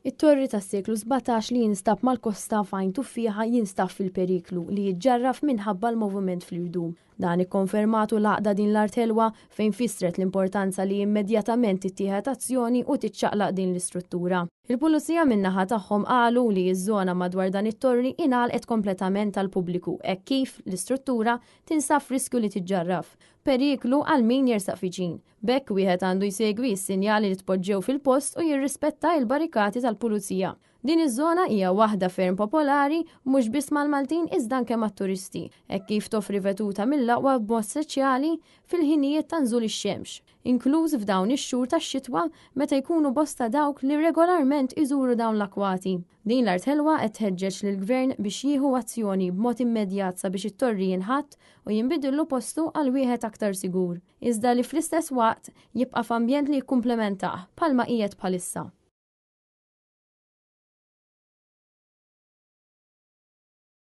It-torri tas-seklu 17 li jinstab mal-kosta f'Għajn Tuffieħa jinstab fil-periklu li jiġġarraf minħabba l-moviment fl-irdum. Dan ikkonfermatu l-għaqda Din l-Art Ħelwa fejn fissret l-importanza li immedjatament tittieħed azzjoni u tiċċaqlaq din l-istruttura. Il-Pulizija min-naħa tagħhom qalu li ż-żona madwar dan it-torri ingħalqet kompletament għall-pubbliku hekk kif l-istruttura tinsab f'riskju li tiġġarraf. Periklu għal min jersaq viċin. B'hekk wieħed għandu jsegwi s-sinjali li tpoġġew fil-post u jirrispetta il-barrikati tal-pulizija. Din iż-żona hija waħda ferm popolari mhux biss mal-Maltin iżda anke mat-turisti, hekk kif toffri veduta mill-aqwa b'mod speċjali fil-ħinijiet ta' nżul ix-xemx, inkluż f'dawn ix-xhur tax-xitwa meta jkunu bosta dawk li regolarment iżuru dawn l-akwati. Din l-Art Ħelwa qed tħeġġeġ lill-Gvern biex jieħu azzjoni b'mod immedjat sabiex it-torri jinħatt u jinbidillu postu għal wieħed aktar sigur, iżda li fl-istess waqt jibqa' f'ambjent li jikkumplementah, bħalma qiegħed bħalissa.